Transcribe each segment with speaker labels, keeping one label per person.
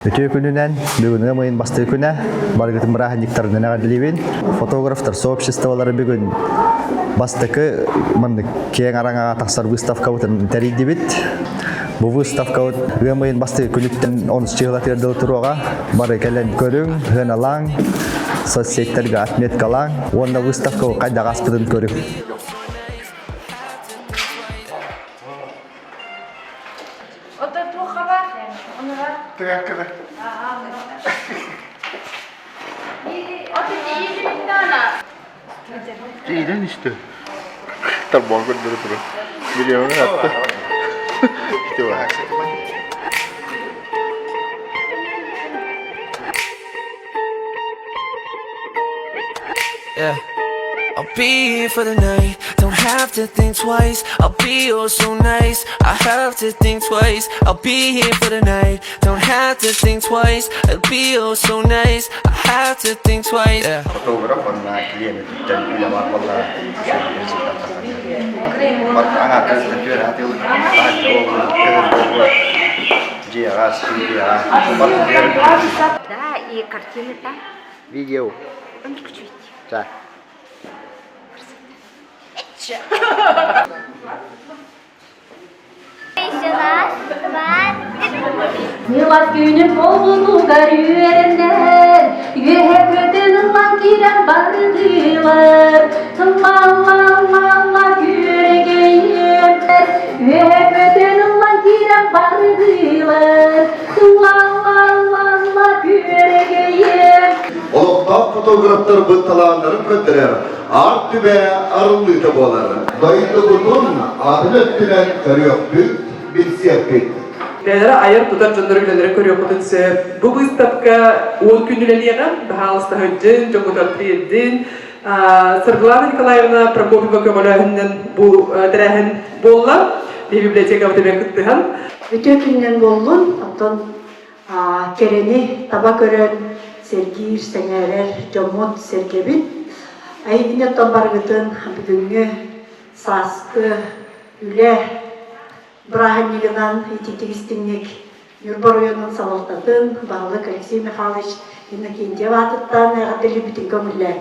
Speaker 1: Үтүө күнүнэн, бүгүн ыам ыйын бастакы күнэ, барыгытын бырааһынньыктарынан эҕэрдэлиибин. Фотографтар сообществолара бүгүн бастакы маннык киэҥ араҥаҕа тахсар выставкабытын тэрийдибит. Бу выставкабыт ыам ыйын бастакы күнүттэн онус чыһылатыгар дылы туруоҕа. Бары кэлэн көрүҥ, сыаналааҥ, соцсетьтэргэ отметкалааҥ уонна выставка хайдах ааспытын көрүҥ.
Speaker 2: Оттон туохха баар? Онуга?
Speaker 3: Тыгаккыда. Ииден истэ. Тарбоон көрдөрө турар. Билиэмэ атта. Ити баар.
Speaker 4: Yeah. I'll be here for the night. Don't have to think twice. I'll be oh so nice. I have to think twice. I'll be here for the night. Don't have to think twice. I'll be oh so nice. I have to think twice. Yeah.
Speaker 1: Фотограф уонна клиент өттүттэн үлэ баар буолла. Дьиэҕэ, студияҕа,
Speaker 2: Да, и картины там.
Speaker 1: Видео. Да.
Speaker 5: Ньылас күнүм олбутугар үөрэнэр, үөһэ көтөн ыллан киирэн бардылар. Ла-ла-ла-ла күөрэгэйим, үөһэ көтөн ыллан киирэн бардылар. Ла-ла-ла-ла күөрэгэйим.
Speaker 6: Олохтоох фотографтарбыт талааннарын көрдөрөр Аар түбэ арыллыыта буолар. Дойдубутун атын өттүнэн көрүөхпүт, билсиэхпит.
Speaker 7: Бэйэлэрэ айар-тутар дьоннору үлэлэрин көрүөххүтүн сөп. Бу быыстапка 10 күн үлэлиэҕэ. Баһаалыста сылдьын, дьоҥҥутугар тириэрдин. Саргылана Николаевна Прокопьева көҕүлээһининэн бу тэрээһин буолла. Биһи библиотекабыт эмиэ кыттыһан.
Speaker 8: Үтүө күнүнэн буоллун. Оттон кэрэни таба көрөн сэргиир, сэҥээрэр дьоммут сэргэбит. Эһигини оттон барыгытын бүгүҥҥү сааскы үлэ бырааһынньыгынан итиитик истиҥник Ньурба оройуонун салалтатын баһылык Алексей Михайлович Иннокентьев аатыттан эҕэрдэлиирбитин көҥүллээҥ.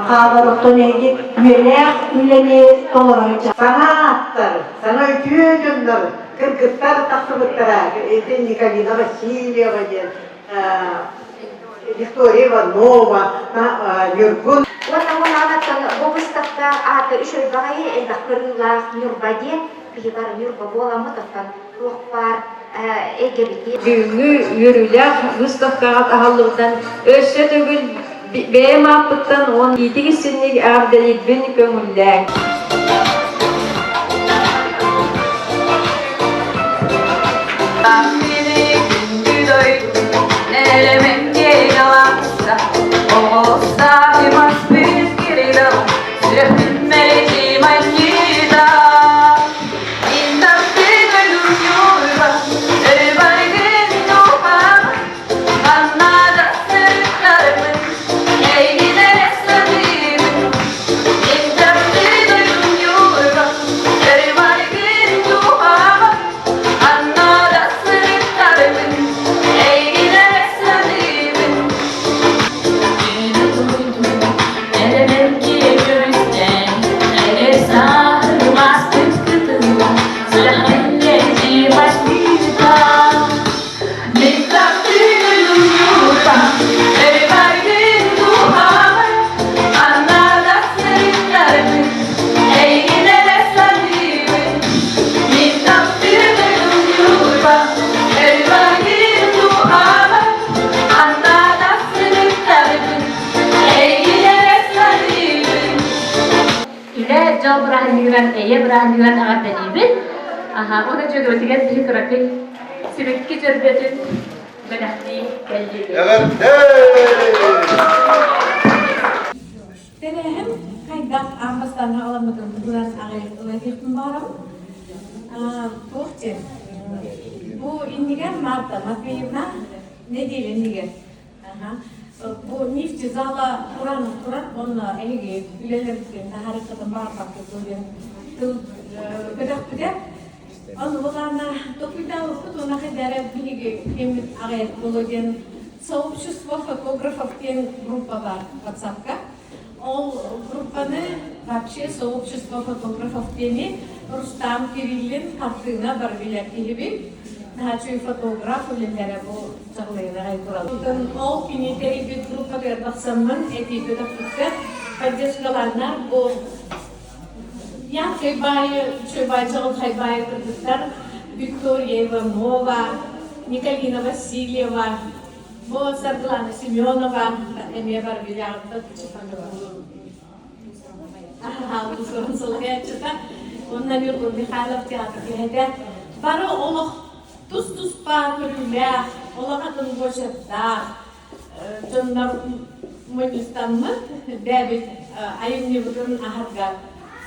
Speaker 8: Хаалар оттон эһиги үйэлээх үлэни толоро
Speaker 9: Саҥа ааттар, саҥа үтүө дьоннор, кыргыттар тахсыбыттара. Ити Николина Васильева диэн, Виктория Иванова, Ньургун.
Speaker 2: Уонна уонаанаттан бу выставка аата үчүгэй баҕайы элбэх кырыылаах Ньурба диэн биһи бары Ньурба буоламмыт оттон туох баар эйгэбитин
Speaker 5: Бүгүҥҥү үөрүүлээх выставкаҕа аһыллыбытынан өссө төгүл бэйэм ааппыттан уонна иитик истинник эҕэрдэлиирбин көҥүллээҥ.
Speaker 10: Үлэ дьол бырааһынньыгынан, эйэ бырааһынньыгынан эҕэрдэлиибит. Аха, уонна дьүөгэбитигэр биһи кыракый сибэкки дьөрбөтүн бэлэхтии кэллибит.
Speaker 6: Эҕэрдэ!
Speaker 11: Тэрээһин хайдах аан бастаан аҕаламмытын туһунан аҕай ылыахпын баҕарабын. Туох диэн, бу иннигэр Марта Матвеевна нэдиэлэ иннигэр Бу нефть зала туран турар, онно эһиги үлэлэрбитин таһаарыаххытын баҕарбаккыт диэн тыл көтөхпүтэ. Ону булаана токуйдаабыппыт уонна хайдара биһиги кэммит аҕыйах буолуо диэн сообщество фотографов диэн группа бар WhatsApp-ка. Ол группаны вообще сообщество фотографов диэни Рустам Кириллин хартыына бар билэр киһибит. Наһаа фотограф үлэлэрэ бу чаҕылыйынаҕай турал. Ол кини тэрийбит группатыгар тахсаммын этии көтөхпүттэр. Поддержкалааннар бу Яркай баайы, үчүгэй чаҕылхай баайы кыргыттар Виктория Иванова, Николина Васильева, бу Саргылана Семенова эмиэ бар билэҕиттэн салайааччыта уонна Ньургун Михайлов театр киһитэ бары олох тус-туспа көрүүлээх, олох атын буочардаах дьоннор мунньустаммыт, бэйэбит айымньыбытын аһарга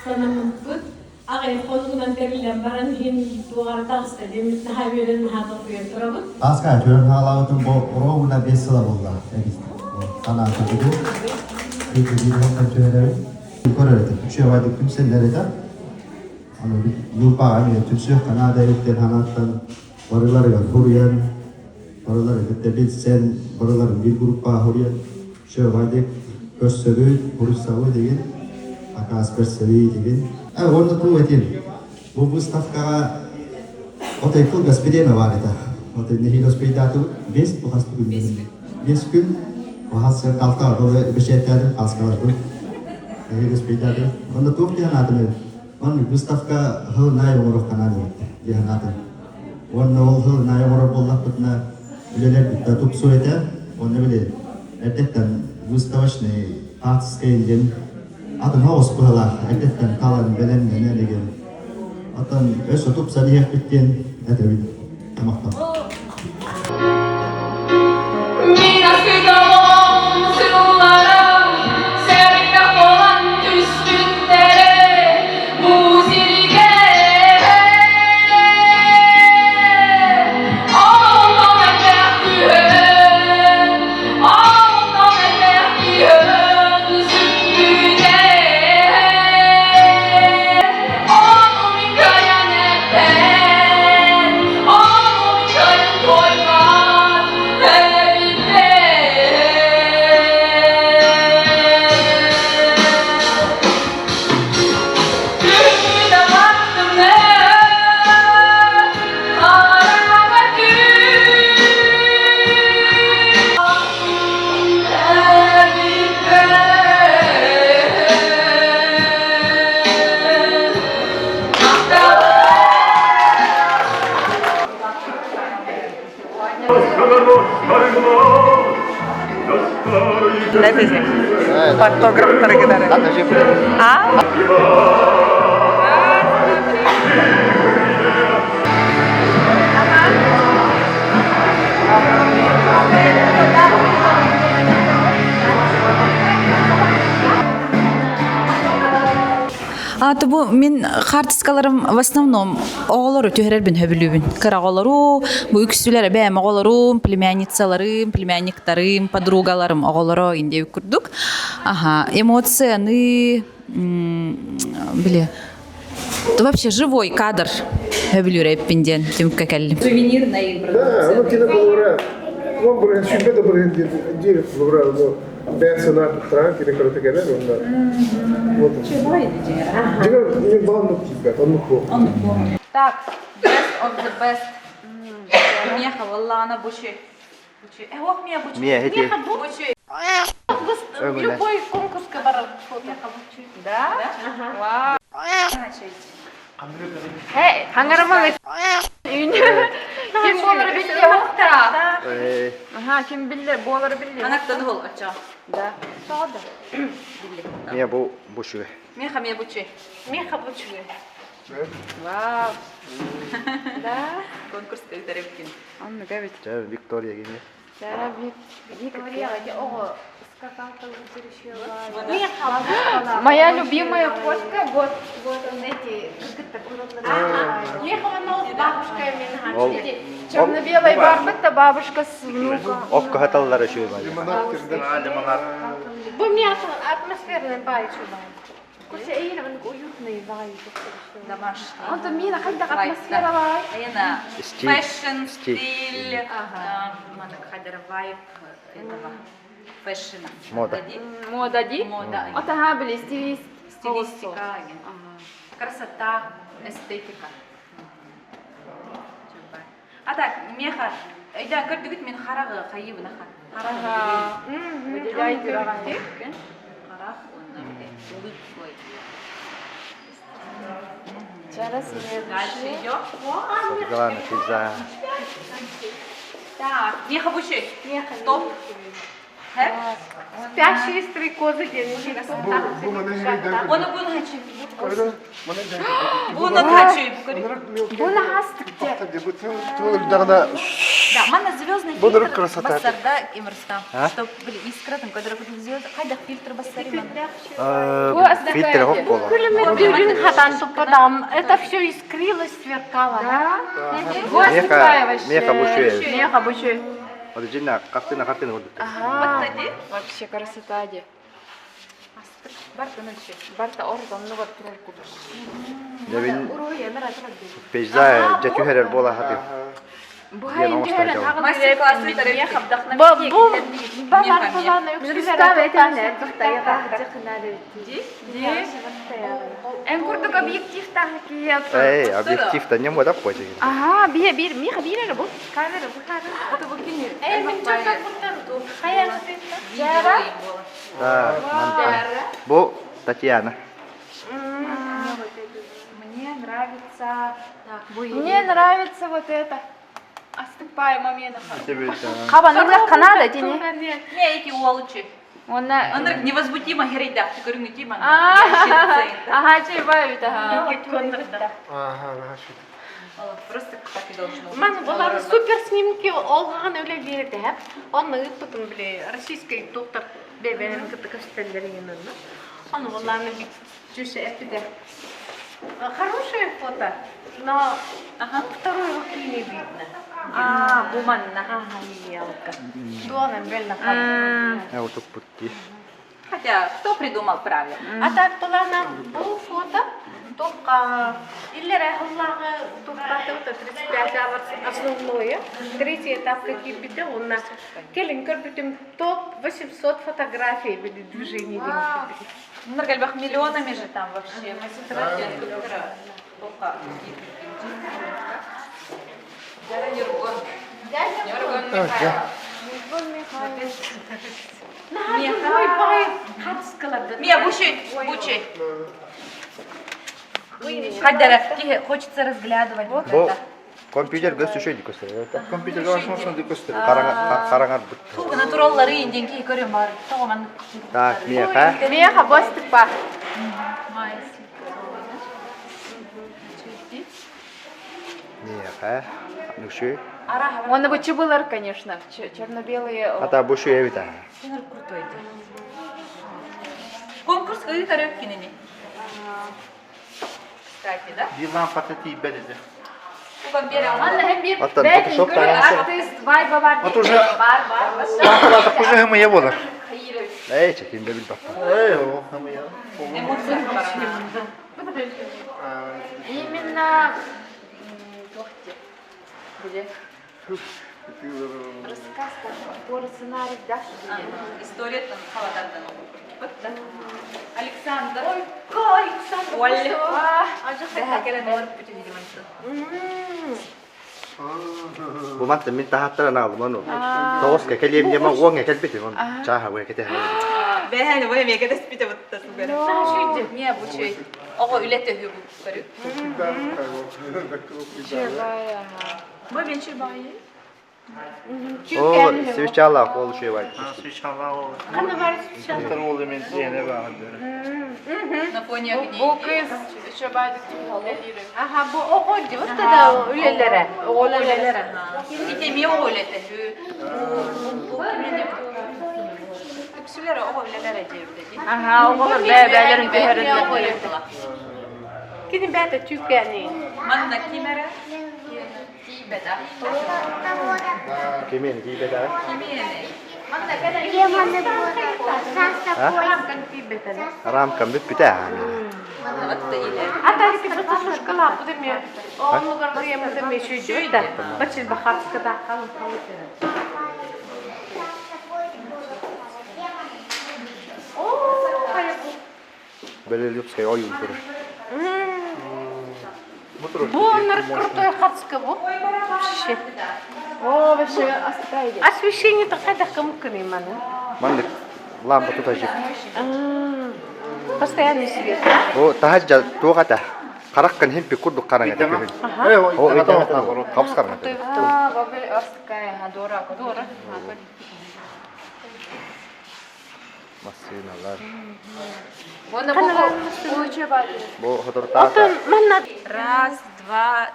Speaker 11: санаммыппыт. Аҕай хонугунан тэриллэн баран иһин туоҕара таҕыста диэммит наһаа үөрэн наһаа долгуйан турабыт.
Speaker 1: Аска төрөн хаалаабытым бу ровно 5 сыла буолла эбит. Санаан көрдүгү. Көрөр этим. Үчүгэй түмсэллэр этэ. Аны группаҕа эмиэ түмсүөх Канада эбиттэн ханааттан барыларыгар хоруйан, барылары кытта билсэн, барыларын биир группаҕа хоруйан, Шövадик көрсөбүт, буруйсабыт деген, акаас көрсөбүт деген. Уонна туу этим, бу выставкаҕа отой кылгас бириэмэ баар этэ. Отой нэһиилэ успейдаатыбыт, бес бухас күн. Бес күн, бухас алтаҕа дылы бэчээттээтим, хаскаларбын. Нэһиилэ успейдаатым. Онно туох диэн аатым Маннык выставка хыл наай оҥоруох канаан эбит диэн аатым. Уонна ол хыл наай оҥорор буоллахпытына үлэлэрбит да тупсуо этэ. Уонна били эрдэттэн выставочный хаартыска диэн атын оҕус быһалаах эрдэттэн талан бэлэмнэнэ деген. Оттон өссө тупсан иһиэхпит диэн этэбин. Тамахтан.
Speaker 12: Фотографтары кытары. А?
Speaker 13: А бу мин хаартыскаларым в основном оҕолору түһэрэрбин сөбүлүүбүн. Кыра оҕолору, бу үксүлэр бэйэм оҕолорум, племянницаларым, племянниктарым, подругаларым оҕолоро индиэ курдук. Аха, эмоцияны били вообще живой кадр сөбүлүүр эппин диэн түмүккэ кэллим.
Speaker 7: Сувенирная
Speaker 3: продукция. Ну, кино Он бұрын сүйбе де бұрын дер бұрын бәр сана туттаран кире көрөтө келер онда. Вот. Дигер мен балам тиибет, оннук бу.
Speaker 12: Так, best of the best. Меха валлана бучи. Бучи. Э, ох, мия бучи.
Speaker 1: Мия, эти.
Speaker 12: Меха бучи.
Speaker 11: Любой конкурска барар фото.
Speaker 12: Да? Вау.
Speaker 14: Hey, хаңарама Ким буолары билли охта. Аха, ким билли буолары билли.
Speaker 12: Анактан ол ача.
Speaker 14: Да.
Speaker 12: Сода. Билли.
Speaker 1: Мия бу бушуе.
Speaker 12: Меха мия бучи.
Speaker 11: Меха бучуе.
Speaker 12: Вау.
Speaker 14: Да.
Speaker 12: Конкурс көтөрөпкин.
Speaker 14: Анны бэбит.
Speaker 1: Виктория гене.
Speaker 14: Да,
Speaker 2: Виктория, оҕо скакалка
Speaker 14: Моя любимая фотка, вот.
Speaker 2: Вот он эти,
Speaker 14: Черно-белая барбыт, бабушка с внуком.
Speaker 1: Окко хаталлар үчүгэй
Speaker 3: Лимонад
Speaker 2: Бу мне атмосферный бай чубай.
Speaker 14: Короче, эйиэнэ маннык уютный баҕайы
Speaker 12: Домашний.
Speaker 14: Онтон миэнэ хайдах атмосфера баҕай?
Speaker 12: Эйиэнэ
Speaker 1: Стиль.
Speaker 12: fashion,
Speaker 1: Стиль.
Speaker 12: стиль, маннык хайдара вайб этого фэшена.
Speaker 1: Мода.
Speaker 14: Мода ди?
Speaker 12: Мода.
Speaker 14: Отаха били стилист.
Speaker 12: Стилистика. Красота, эстетика. А так, меха, өйдөөн көрдүгүт мин хараҕы хайыбын аха. Хараҕы Харах уонна улыбкой. Дальше идем.
Speaker 1: Саргылана Физа.
Speaker 12: Так, меха бучей. Стоп.
Speaker 11: Спящие стрекозы диэн
Speaker 12: Оны буну хочу. Буну хочу.
Speaker 11: Буну хастык
Speaker 12: Да, манна звездный
Speaker 3: Буду
Speaker 12: фильтр
Speaker 3: красота.
Speaker 12: бассарда имырстам. Чтоб были искра, там, когда звезды, хайдах фильтр бассари
Speaker 1: Фильтр хоп буолар.
Speaker 11: Күлүмүрдүүрүн хатан туппатам. Это все искрилось, сверкало.
Speaker 14: Да?
Speaker 1: Меха, меха бучуй.
Speaker 14: Меха бучуй.
Speaker 1: Вот жинна картина картина көрдүк.
Speaker 14: Ага. Вообще красота де. Барта ордонну бар турар кудук.
Speaker 1: Дебин пейзаж же түһэрэр буола хаты. Диэн оҥостон дьон.
Speaker 12: Мастер-классы
Speaker 11: Бу балар буланы
Speaker 14: Эн курдук объектив киеп.
Speaker 1: Эй, объектив та не мода қой деген.
Speaker 14: Ага, бие бир, миха бир эрэ бу. Камера бу камера.
Speaker 11: Эй, мен чөкөр буттар.
Speaker 14: Жара.
Speaker 1: Да, Бу Татьяна.
Speaker 12: Мне нравится...
Speaker 14: Мне нравится вот это. Астыпай момент.
Speaker 12: Хабанылар Канада тени. Не, эти уолучи.
Speaker 14: Она...
Speaker 12: Анрык невозмутимо херейдах, ты көрүңү тима.
Speaker 14: Ага, чай бит, ага.
Speaker 3: Ага,
Speaker 12: Просто так и должно быть.
Speaker 11: Ман булар супер снимки олган өлө берди хеп. Оны ыппытым биле российский доктор бебелерин кытты көстөллөрүн Оны буларны бит жүшө эпиде. Хорошее фото, но второй руки не видно.
Speaker 12: А, буманна.
Speaker 11: Ага, елка. Дуанан белла
Speaker 1: Я вот путти.
Speaker 12: Хотя, кто придумал правила?
Speaker 11: А так буларна бу фото только иллere Аллаһы туктаты 35 основное. Третий этап какие бите у нас. Келин көрбүтүм топ 800 фотографий были движений.
Speaker 12: Ну, миллионами же там вообще. Мия, бучи, бучи. Хаддара, хочется разглядывать. Вот
Speaker 1: Бу
Speaker 12: это.
Speaker 1: компьютер көз түшөйдү көстөр. Компьютер көз көстөр. Караңар бут.
Speaker 12: Ту натураллары инденки көрөм бар. Тогоман.
Speaker 1: Так, меха.
Speaker 14: Меха бостыпа.
Speaker 1: Меха. Нүкшү.
Speaker 14: Он бы чубылар, конечно, черно-белые.
Speaker 1: Ата бу эбит.
Speaker 12: Крутой. Конкурс кыйы көрөп кинини. Кстати, да?
Speaker 15: Дилан патати бедеде.
Speaker 1: Аттан Photoshop тагансы.
Speaker 14: Артист вайба бар.
Speaker 15: Вот уже
Speaker 12: Бар, бар.
Speaker 15: Лампалар уже хымыя болар.
Speaker 1: Эй, чекин бил бак.
Speaker 15: Эй, о, хымыя.
Speaker 14: Именно Где? Рассказ по сценарий, да?
Speaker 12: История там халадардан. Вот, да. Александр.
Speaker 11: Ой, Александр.
Speaker 12: Оль.
Speaker 11: А,
Speaker 1: Бу манта мин тахаттара наалым ону. Тоғыз кәкелем жема оң әкел бит он. Чаха уэ кете.
Speaker 12: Бэхэн уэ меге дэспите бутта сугара. Мия бучей. Ого үлете хү бу көрү. Бу мен чебайы.
Speaker 1: О, свечала ол шуй бар.
Speaker 15: Свечала ол.
Speaker 11: Каны бар свечала.
Speaker 15: Ол мен сене бар.
Speaker 12: На фоне огней.
Speaker 14: Бу кыз чебайды
Speaker 11: Ага, бу ого вот тогда үлелере. Үлелере.
Speaker 12: Ите ми ого үлете хү. Бу Үксүлөр ого үлелере жебде.
Speaker 14: Ага, оголор бәбәлерин төһөрүлөр.
Speaker 11: Кини бәтә түкәни.
Speaker 12: Манна кимере? Тибеда.
Speaker 1: Кемен кийбеда.
Speaker 12: Кимене.
Speaker 1: Рамкам бүппүтэ. Белелюбскай ойуун турар.
Speaker 11: Бу оннар крутой хацка бу. Вообще.
Speaker 14: О, вообще
Speaker 11: Освещение такая кым маны.
Speaker 1: Маннык лампа тутажык.
Speaker 11: Постоянный свет.
Speaker 1: О, таһаджа туох ата? Хараккан химпи курдук караҥа көһүн. О, ыйдаҥа хапс караҥа.
Speaker 12: Такая, дора,
Speaker 11: дора.
Speaker 1: Массыыналар.
Speaker 12: Бу
Speaker 1: Бу хотуртаата.
Speaker 12: Раз, два,